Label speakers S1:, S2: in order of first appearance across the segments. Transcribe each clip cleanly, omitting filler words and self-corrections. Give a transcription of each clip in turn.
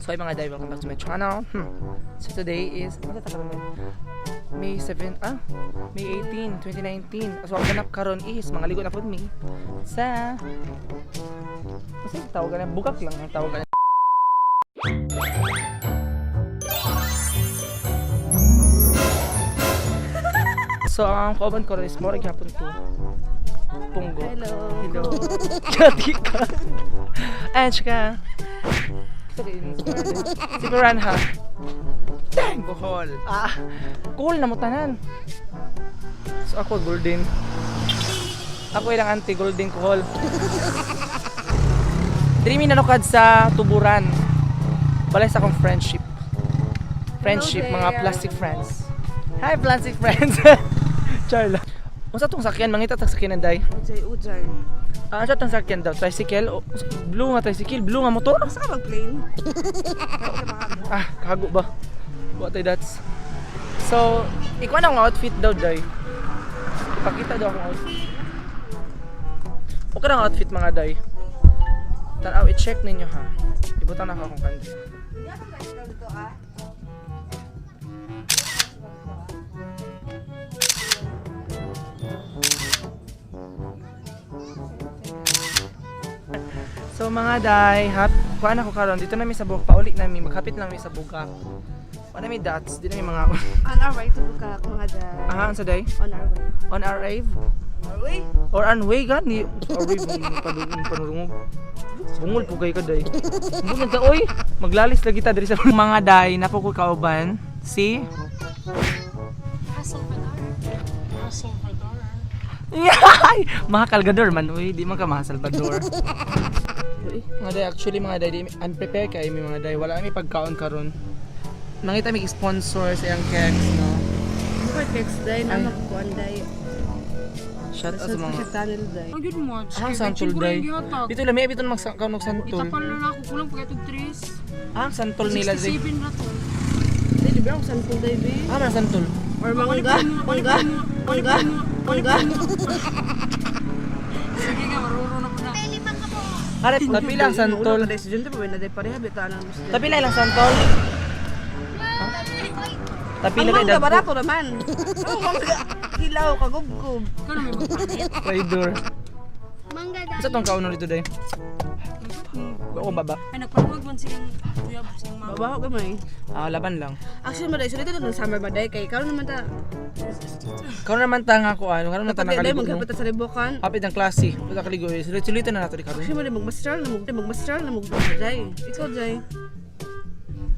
S1: So hi mga day, welcome back to my channel. So today is, ano ta karon? May 7, May 18, 2019. So ang ganap karon is mga ligo na pud mi sa, kasi tawag na bugak lang ang tawag na. So ang kauban ko ron is more gyapon to. Punggo.
S2: Hello.
S1: Hello. Kati ka. And siya. Si Piranha. Dang!
S3: Bohol.
S1: Ah, cool na mo tanan. So ako golden. Ako ilang anti golden kuhol. Dreamy nanukad sa tuburan. Balay sa akong friendship. Friendship,
S2: Hello
S1: mga
S2: there.
S1: plastic friends. Hi plastic friends. Charla. Unsa tong sakyan? Mangita tag sakyanan day.
S2: Ujay, ujay.
S1: Ah, unsa tong sakyan daw? Tricycle o blue nga tricycle, blue nga motor?
S2: Basta ka mag-plane?
S1: Ah, kahago ba? What ay that's. So, ikaw na ang outfit daw, Day. Ipakita daw akong outfit. Okay na ang outfit mga Day. Tanaw, i-check ninyo ha. Ibutang na ako akong kanda. So mga day, hap, kuan ako karon dito na mi sa Bugak, pauli na mi, maghapit lang mi sa Bugak. Wala mi dots, di na mi mga
S2: On our way to Bukak, mga day.
S1: Ah, unsa day?
S2: On our way.
S1: On our rave?
S2: On our way?
S1: Or on way gani? Or way panurungog. Bungol po kay ka day. Bungol ta oy. Maglalis lagi ta diri sa mga day, napo ko kauban si Yay! Mga Kalgador man, uy, di man ka mga Salvador. Uy, mga day, actually mga day, di, unprepared kay mi mga day. Wala kami pagkaon karon. Nangita mi sponsor sa iyang keks, no?
S2: Bukod text day,
S1: Ay.
S2: na magkuhan day.
S1: Shout out sa
S2: Sa
S1: mga
S2: tunnel day.
S4: Ang yun mo.
S1: Ah, santol day. Dito lami bito magkaon og santol.
S4: Itapal na ako kulang pag itong tres.
S1: Ah, ang santol nila day.
S4: 67 na to.
S2: Day, di ba ang santol day, be?
S1: Ah, man santol.
S2: Or mangga, mangga, mangga, mangga.
S4: Sige nga, maruro na po na.
S1: Are, tapila ang santol.
S2: Day, sa Junte pa, na day pareha, bita na mas.
S1: Tapila ilang santol. Tapila
S2: Ang
S1: kay
S2: mangga,
S1: dagko.
S2: barato naman. Ang mangga, hilaw, kagubgob.
S4: Ikaw na may magpalit.
S1: Traidor.
S5: Mangga
S1: Sa tong kaon dito day? Ako baba.
S4: Ay, nagpaluwag man silang tuyab siyang mama.
S2: Babaho gamay.
S1: Ah, laban lang.
S2: Actually, maday, so dito na summer maday, kay karon naman ta.
S1: Karon naman ta nga ko ano, karon naman ta
S2: Dapat day,
S1: nakaligo. No?
S2: maghapit ta sa libukan.
S1: Hapit ang klase. Punta kaligo. Sulit-sulitan na nato di karon.
S2: Actually, maday, magmaster na mo, magmaster na mo, Jay. Ikaw, Jay.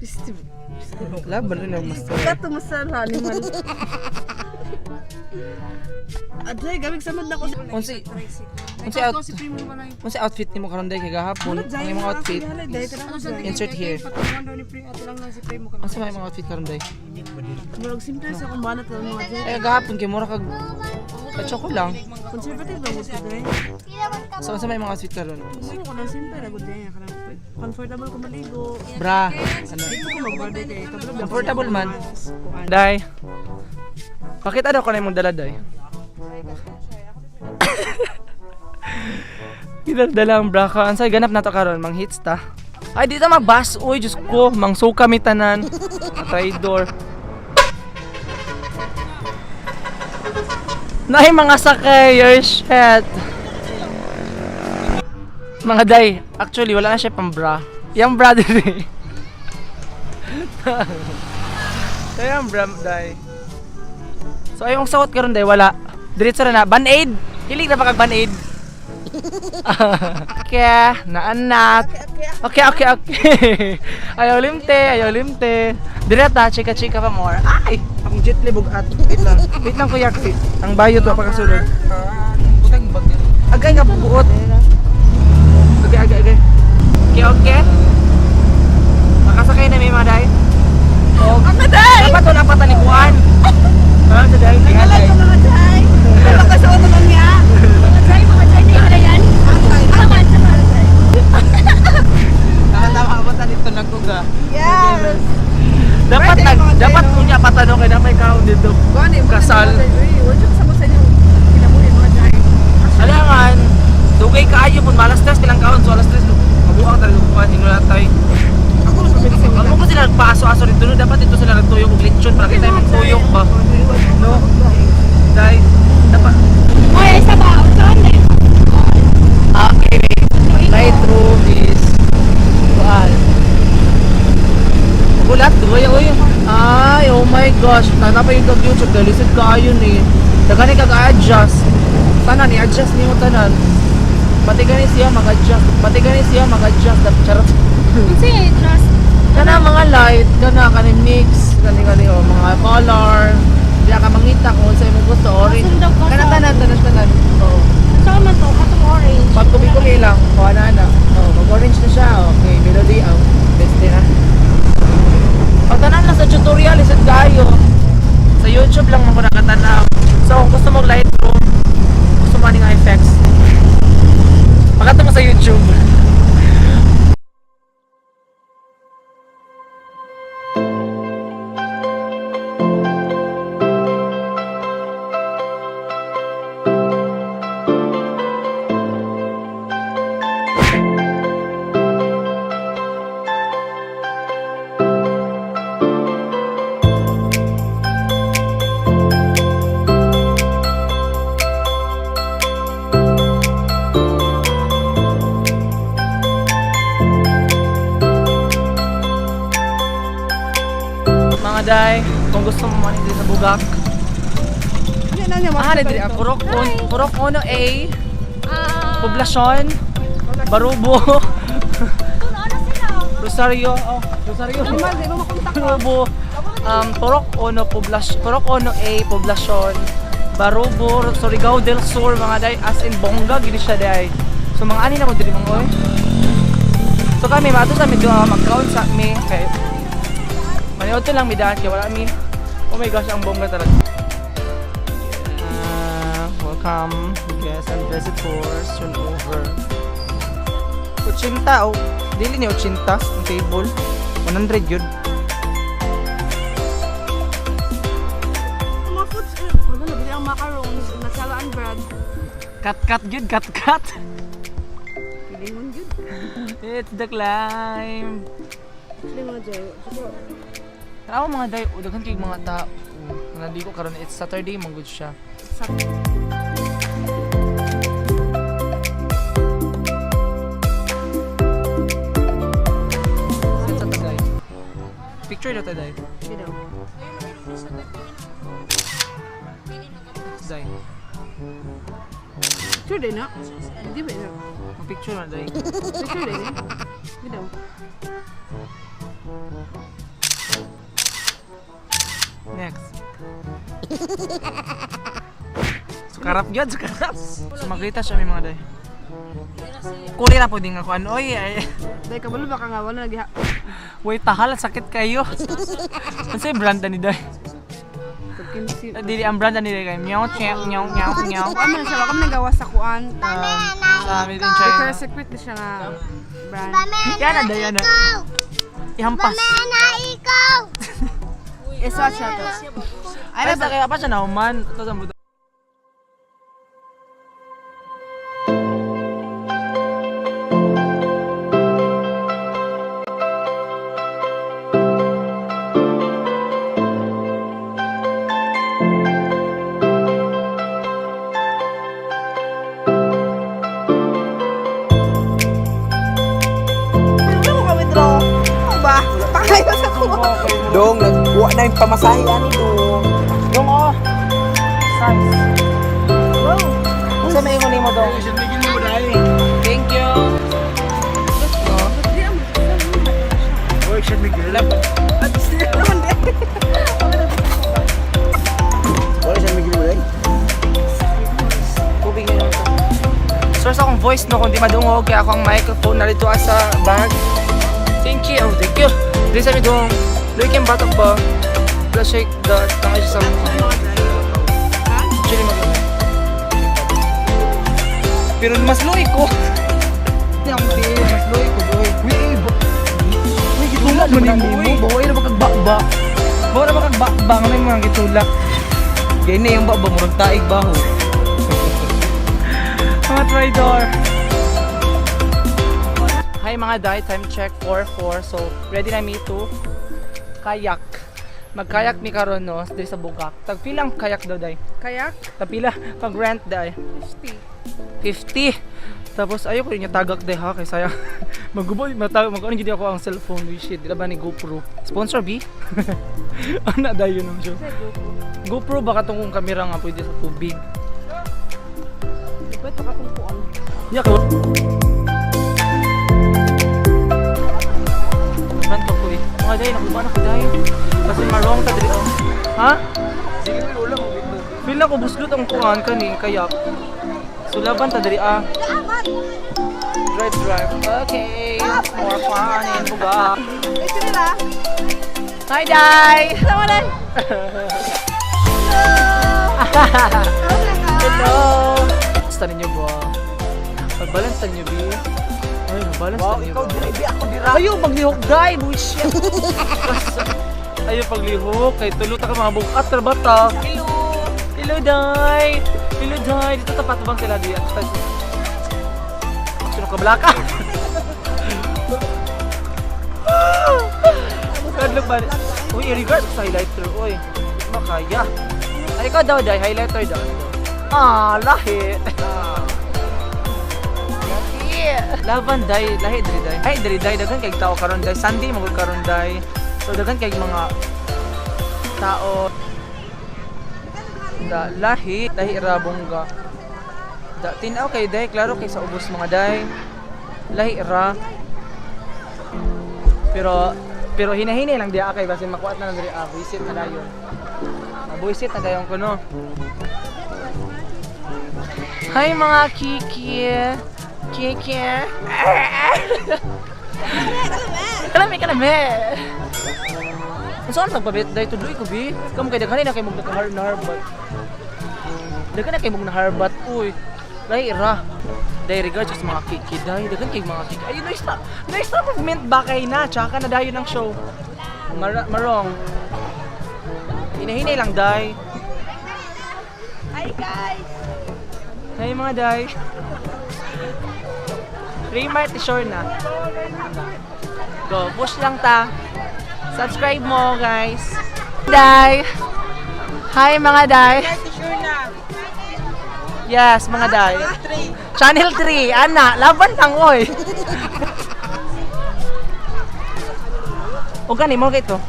S2: Festival.
S1: Laban rin ang master.
S2: Kato masal animal. Aday, gamig samad na ko.
S1: Unsi
S4: Unsi
S1: out-
S4: si Primo man ay.
S1: unsi outfit nimo karon day kay gahapon? Ang imong outfit.
S2: Day,
S4: Ano sa tingin
S1: Insert
S4: kay-
S1: here.
S4: kay Patulungan daw ni Primo. Ate lang lang si Primo kami.
S1: Unsa may imong outfit karon day?
S2: Murag simple sa akong banat ng mga Jay.
S1: Eh gahapon kay mura kag choco lang.
S2: Conservative ba mo today?
S1: So unsa may imong outfit karon?
S2: Gusto ko lang simple na good day. Comfortable ko maligo.
S1: Bra. Ano?
S2: Dito ko mag-birthday kay kabalo.
S1: Comfortable man. Day. Pakita daw ko na imong dala day. Gidaldala ang bra ka. Ansay ganap na to karon, mang hits ta. Ay di ta magbas. Uy, Diyos ko, mangsuka mi tanan. Traidor. Nay mga sakay, your shit. Mga day, actually wala na siya pang bra. Yang bra diri. Kaya ang bra day. So ay ang suot karon day wala. Diretso na na band-aid. Hilig na ba kag band-aid? Kaya naanak. Okay. Ayaw limte, ayaw limte. Direta, chika chika pa more. Ay, akong jet lag bugat. Wait lang. Wait lang kuya kay ang bayo to pagkasulod.
S3: Butang bag niya.
S1: Agay nga buot. Agay, agay, agay. Okay. Makasakay na may mga day. Oh,
S2: Mga day!
S1: dapat wala pa tanikuan. Ah, sa day.
S2: Nangalan ko mga day! Wala ka sa ulo niya!
S5: Mga jay, mga jay, na yan. Tama, tama, jay.
S3: Tama-tama ba dito nagkuga?
S2: Yes!
S1: Dapat
S2: Birthday
S1: nag
S2: mga day,
S1: dapat
S2: no?
S1: kunya patanong kay dapat kaon dito.
S2: Gani,
S1: Kasal.
S2: Wala ka sa inyo kinabuhi mga day.
S1: Alangan, dugay kaayo pud malas tres kilang kaon so alas tres mabuang talaga kuan hinulatay.
S2: Ako mas mabilis.
S1: Nagpaaso-aso dito no, dapat dito sila nagtuyok og lechon para kita yung tuyok ba. No. Dai dapat
S5: Oy, isa ba? Saan din?
S1: Okay. Lightroom is kuan. Gulat, duway oy. Ay, oh my gosh. Tana pa yung kag YouTube dahil lisod kaayo ni. Daghan ni kag adjust. Tanan i-adjust nimo tanan. Pati gani siya mag-adjust. Pati gani siya mag-adjust. Charot.
S5: Kasi, trust.
S1: Kana mga light, kana kani mix, kani kani oh, mga color. Di ka mangita kung unsa imong gusto, orange.
S5: Sundog ka
S1: Kana
S5: sa-
S1: tanan tanan tanan. Oo.
S5: Saan man to? Katong orange.
S1: Pag kumi-kumi lang, kuha na na. Oh, mag-orange na siya. Okay, melody ang best din ah. Pagtanan lang sa tutorial, isod kayo. Sa YouTube lang mo ko nakatanaw. So, kung gusto mo Lightroom, gusto mo ani nga effects, pagkato mo sa YouTube. Mga day, kung gusto mo manin dito sa Bugak,
S2: Ano na niya?
S1: ah, dili ang Purok Un, Purok Uno A,
S5: Ah.
S1: Poblasyon, Barubo,
S5: Ano sila?
S1: Rosario, oh, Rosario.
S2: Di mo makontak ko.
S1: Barubo, Purok Uno, Poblasyon, Purok Uno A, Poblasyon, Barubo, Surigao del Sur, mga day, as in bongga, gini siya day. So mga ani na ko diri mga oy. So kami, mato sa mi doon, mag-count sa mi, kay Maniod to lang mi daan, kay wala mi. Oh my gosh, ang bongga talaga. Welcome, guests and visitors, turn over. 80, oh. Dili ni 80 ang table. 100 yun.
S2: Mga foods, eh, wala na, bili ang macarons, masala and bread.
S1: Cut cut yun, cut cut.
S2: Pilingon yun.
S1: It's the climb.
S2: Actually, mga Jay, siguro,
S1: Tanawa mga day, oh, daghan kay mga tao. Nandito karon it's Saturday, manggod siya.
S2: sa
S1: Sit sa tagay. Picture na tayo, day.
S2: Ginaw.
S1: Day.
S2: Picture din na. Hindi ba na?
S1: Picture na day.
S2: Picture din eh. Ginaw.
S1: Next. Sukarap yun, sukarap. So makita siya may mga day. Kuli na po din ako. Ano, oy, ay.
S2: Dahil kabalo baka nga wala naghiha.
S1: Wait, tahal, sakit kayo. Ano sa'yo brand ni day?
S2: Pagkinsi.
S1: Dili, ang brand ni day kay meow, meow, meow, meow, meow.
S2: Kuan man siya, wala man nagawa sa kuan.
S1: Sa made in China.
S2: Victoria's Secret na siya nga brand.
S1: Yan na, day, yan na. Ihampas.
S2: Isa siya to.
S1: Ay, sa kaya pa siya nahuman. Ito sa buto.
S2: Ano mo kami draw? Ano ba? Pakayo sa kuha.
S3: Dong, nagkuha na yung pamasahe ani dong.
S1: Dong, oh. Size. Wow. Sa may ingon nimo dong. Thank you.
S3: Wala siya migil mo dahil.
S1: Tubig yun. Source akong voice no, kung di madungog, kaya akong microphone narito sa bag. Thank you, oh, thank you. Di sa mi dong, luwi kayong batok ba? Plus shake the, tangay siya sa mukha. Actually, mag Pero mas luwi ko. Ang mas luwi ko, boy. Uy, uy, gitulak mo ni mo. Bawa na ba kag bakba? Bawa na ba kag bakba? Nga may mga gitulak.
S3: Gaya na yung baba, murag taig baho.
S1: Mga traitor. Hi Hi mga day, time check 4:04. So, ready na mi to kayak. Magkayak mi karon, no, diri sa Bugak. Tagpilang kayak daw, day?
S2: Kayak?
S1: Tagpila pag rent, day?
S2: 50.
S1: 50. Tapos ayaw ko rin niya tagak day ha kay sayang. Magubo mata mag ano gid ako ang cellphone, we shit. Di ba ni GoPro? Sponsor B? Ana dayon naman siya. GoPro baka tong kung kamera nga pwede sa tubig.
S2: Pwede ka kung kuan.
S1: Ya ko. Naman ko eh. Mga day, nakuha na ko, day. Kasi marong ta diri oh. Ha?
S3: Sige, wala mo.
S1: Feel na ko buslot ang kuan kani kayak. So laban ta diri ah. Drive, drive. Okay. More fun in Bugak.
S2: Ito nila.
S1: Hi, Dai!
S2: Sama na.
S1: Hello! Basta ninyo ba? Mag-balance ta ninyo, B? Ay, mag-balance ta
S3: Wow,
S1: ninyo
S3: ikaw
S1: ba?
S3: dire, bi ako dira.
S1: Ayaw, maglihok, Dai! Bullshit! Ayaw, paglihok. Kay tulo ta ka mga bukat, bata. Hello! Hello, Dai! Hello, Dai! Dito tapat bang sila di? At sino ka blaka? Kadlok ba? Uy, i-regards sa highlighter. Uy, di makaya. Ay, ikaw daw, Dai. Highlighter daw. Ah, lahi. Laban day, lahi diri day. Ay diri day, daghan kay tao karon day. Sunday magud karon day. So daghan kay mga tao. Da lahi, lahi ra bongga. Da tin-aw kay day, klaro kay sa ubos mga day. Lahi ra. Pero pero hinahinay lang diya kay basin makuat na lang diri ah, buisit na dayon. Mabuisit na dayon kuno. Hi mga kiki. Kiki. Kalami, kalami. Saan pagbabit dahil tuloy ko bi? Kamu kay daghan na kay mong nagahar na harbat. Daghan na kay mong naharbat uy. Lahi ra. Dahil regards sa mga kiki dahil daghan kay mga kiki. Ay, nice na. Nice na movement ba kay na? Tsaka na dayon ang show. Marong. Hinahinay lang day.
S5: Hi guys!
S1: Hi mga day. Raymart sure na. Go, push lang ta. Subscribe mo, guys. Day. Hi mga day.
S2: Sure na.
S1: Yes, mga day. Channel 3, ana, laban lang oy. O gani mo kay to.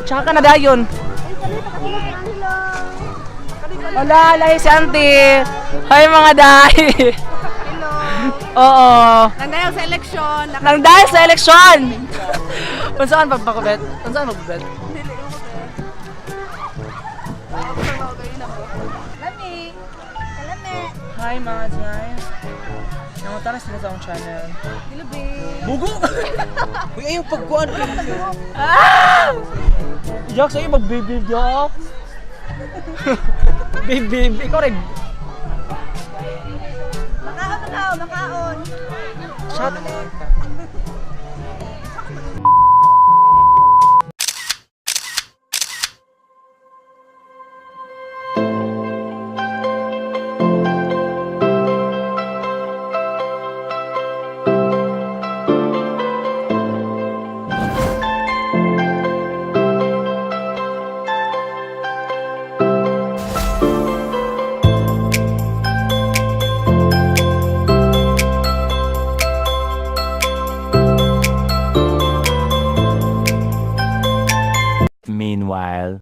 S1: Tsaka na dayon. Wala, lahi si auntie. Hi mga day.
S2: Hello.
S1: Oo.
S2: Nang dahil sa eleksyon,
S1: Nang dahil sa eleksyon. Unsaan pagpakabet? Unsaan pagbet?
S5: Lami! Kalami!
S1: Hi mga day. Nangutana sila sa akong channel.
S2: Hello, babe.
S1: Bugo!
S3: Uy, ayaw pagkuan.
S1: Ah! Jack, sa'yo mag-baby Jack. Baby, ikaw rin.
S5: Makaon, makaon, makaon!
S1: Shut.
S6: Meanwhile.